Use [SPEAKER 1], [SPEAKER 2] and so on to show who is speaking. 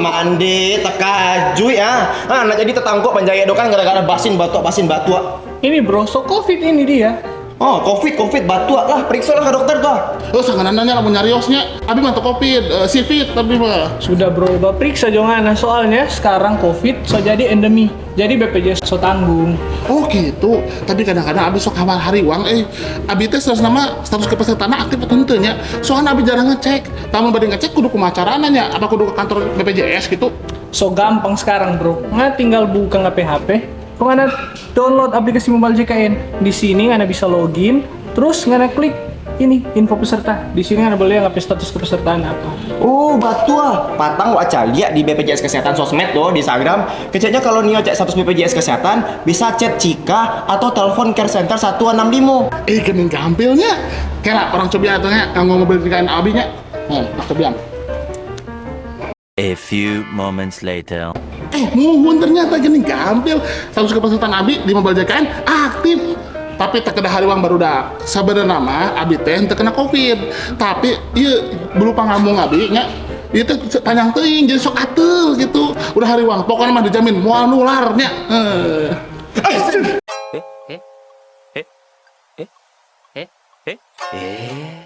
[SPEAKER 1] Mande, tekajui ah. Ah, nak jadi tetangkuk panjaya do kan gara-gara basin batuk basin batuk.
[SPEAKER 2] Ini bro, so COVID ini dia.
[SPEAKER 1] Oh, COVID, COVID, batuk lah. Periksa lah ke dokter tuh.
[SPEAKER 3] Oh, sangat nanya lamun nyariosnya. Abi mah teu COVID, sifit abi mah.
[SPEAKER 2] Sudah bro, ba periksa jangan. Soalnya sekarang COVID so jadi endemi. Jadi BPJS so tanggung.
[SPEAKER 3] Oh gitu. Tapi kadang-kadang abi sok hawal hariwang eh. Abi teh status nama status kepesertaan aktif atau henteu nya. Soalnya abi jarang ngecek. Lamun bade ngecek kudu kumaha carana nya? Apa kudu ke kantor BPJS gitu?
[SPEAKER 2] So gampang sekarang bro. Nggak tinggal buka ngana pe HP. Kok ngana download aplikasi mobile JKN. Di sini ngana bisa login, terus ngana klik ini info peserta. Di sini ngana boleh ngapain status kepesertaan apa.
[SPEAKER 1] Oh, batua. Patang wa lihat di BPJS Kesehatan sosmed tuh di Instagram. Keceknya kalau nio cek status BPJS Kesehatan bisa chat Cika atau telepon care center 165.
[SPEAKER 3] Eh, gening gampilnya. Kela urang cobian atuh nya nganggo mobile JKN abi nya. Cobian.
[SPEAKER 4] A few moments later.
[SPEAKER 3] Eh, muhun ternyata gini gampil. Status kepesertaan abi di mobile JKN aktif. Tapi teu kedah hariwang barudak. Sebenarnya mah abi teh teu kena COVID. Tapi ieu bulu pangambung abi nya ieu teh panjang teuing jadi sok ateul gitu. Udah hariwang, pokoknya mah dijamin moal nular nya. Eh.
[SPEAKER 4] Eh, eh, eh, eh, eh, eh.